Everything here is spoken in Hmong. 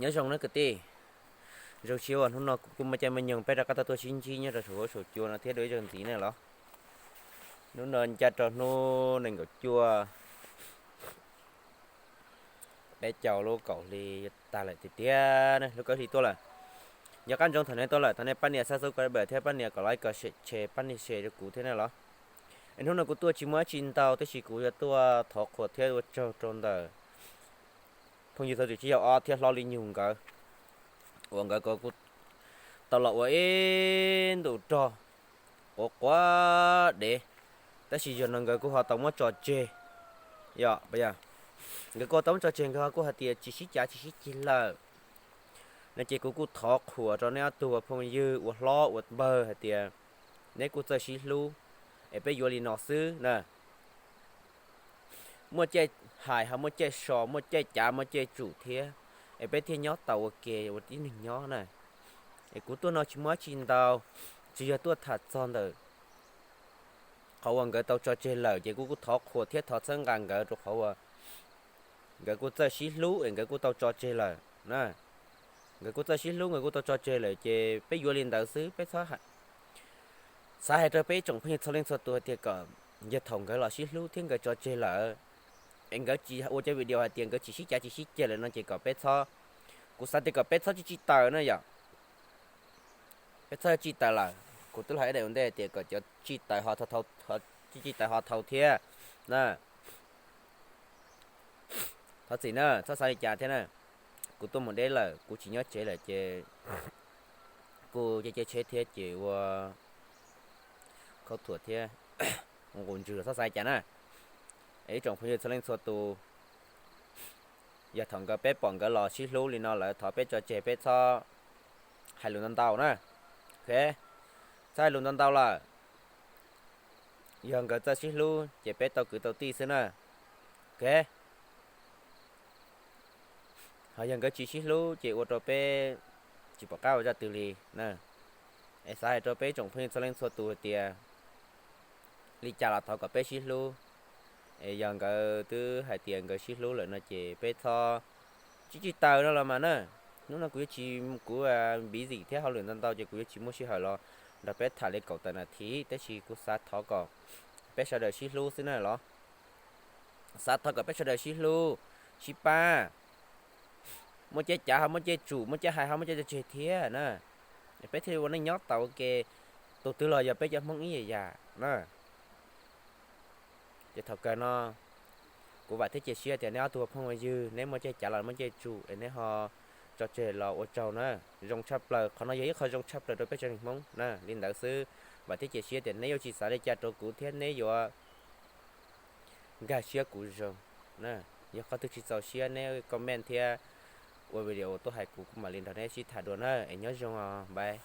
Nyob zoo nawb kwv tij, zoo siab uas hnub no kuv kuj muaj caij muaj nyoog peb rov qab tau tuaj sib ntsib nyob rau saum huab saum cua no thiab dua ib zaug ntxiv ne los. Hnub no ncaj rau hnub nees nkaum cuaj peb caug lub kaum hli tag lawm tiag tiag ne, lub kawg hli tuaj lawm. Yog qab ntsoov thaum nej tuaj lawm thov nej pab nias subscribe thiab pab nias kom like kom share, pab nias share rau kuv thiab ne los. Es hnub no kuv tuaj tsis muaj dab tsi ntau tab sis kuv yuav tuaj thov qhuas thiab ua tsaug rau ntawm phooj ywg thov txim tsis yog ob thiab hlob li nyug nkawd uas nkawd kuj tau los ua ib ntu rog quav quav dev, tab sis yog no nkawd kuj ho tau muab tso tseg. Yog, nkawd kuj ho tau muab tso tseg, nkawd ho kuj hais tias tsis sib cav tsis sib ceg lawm no ces kuv kuj thov qhuas rau neb ob tug ua phooj ywg ua hlob ua npawg hais tias neb kuj txawj sib hlub, es peb yuav li no xwb na. Muaj caij hais ho muaj caij so, muaj caij cav muaj caij tsum thiab, es peb thiaj nyob tau ua ke ua tib neeg nyob na. Es kuv tuaj no tsis muaj dab tsi ntau, tsuas yog tuaj tham txog ntawm qhov uas nkawd tau tso tseg lawm ces kuv kuj thov qhuas thiab thov txhawb nqa nkawd rau qhov uas nkawd kuj txawj sib hlub es nkawd kuj tau tso tseg lawm na. Nkawd kuj txawj sib hlub nkawd kuj tau tso tseg lawm ces peb yuav li ntawd xwb, peb txhob xav hais rau peb ib tsoom phooj ywg txhua leej txhua tus hais tias kom yog thaum nkawd los sib hlub thiab nkawd tso tseg lawm es nkawd tsis ua cov video hais tias nkawd tsis sib cav tsis sib ceg lawm no ces kom peb txhob, kuv xav tias kom peb txhob tsis tsis taws na yom. Peb txhob tsis taws lawm, kuv twb hais ib daim ua ntej tias kom cov tsis taws ho, tsis tsis taws ho thau thiab na. Thov txim na, txhob xav li cas thiab na. Kuv tuaj mus deb lawm, kuv tsis nyob tsev lawm ces kuj caij caij tsheb thiab ces ua khaub thuas thiab nqus ntsws los txhob xav li cas na. Es ib tsoom phooj ywg txhua leej txhua tus, yog thaum nkawd peb pom nkawd los sib hlub li no lawm thov peb tso tseg, peb txhob hais lus ntau ntau na. Ok, txhob hais lus ntau ntau lawm. Yog nkawd txawj sib hlub ces peb tau kwv tau tij xwb na. Ok, ho yog nkawd tsis sib hlub ces ua rau peb tsis pom qab ua zaj twg li na. Es xav hais rau peb tsoom phooj ywg txhua leej txhua tus hais tias li cas los thov kom peb sib hlub. Es yog nkawd twb hais tias nkawd sib hlub lawm no ces peb txhob tsis tsis taws no los mas na. Hnub no kuv yuav tsis, kuv busy thiab hauj lwm ntau ntau ces kuv yuav tsis muaj sij hawm los nrog peb tham li kaum tawm nas this, tab sis kuv xav thov kom peb sawv daws sib hlub xwb na los. Xav thov kom peb sawv daws sib hlub, sib pab, muaj caij cav ho muaj caij tsum, muaj caij hais ho muaj caij tso tseg thiab na. Peb thiaj li ua neej nyob tau ua ke, tus twg los yog peb cov Hmoob ib yam yam na. Ces thaum kawg no kuv vam thiab cia siab tias neb ob tug phooj ywg neb muaj caij cav los muaj caij tsum es neb ho tso tseg los ua tsaug na. Zoo tshaj plaws, qhov no yog ib qho zoo tshaj plaws rau peb tsev neeg Hmoob na. Li ntawd xwb, vam thiab cia siab tias neb yuav tsis xav li cas rau kuv thiab neb yuav nkag siab kuv zoo na. Yog qhov twg tsis txaus siab neb comment thiab ua video tuaj hais kuv, kuv mam li nrog neb sib tham dua na. Es nyob zoo os, bye.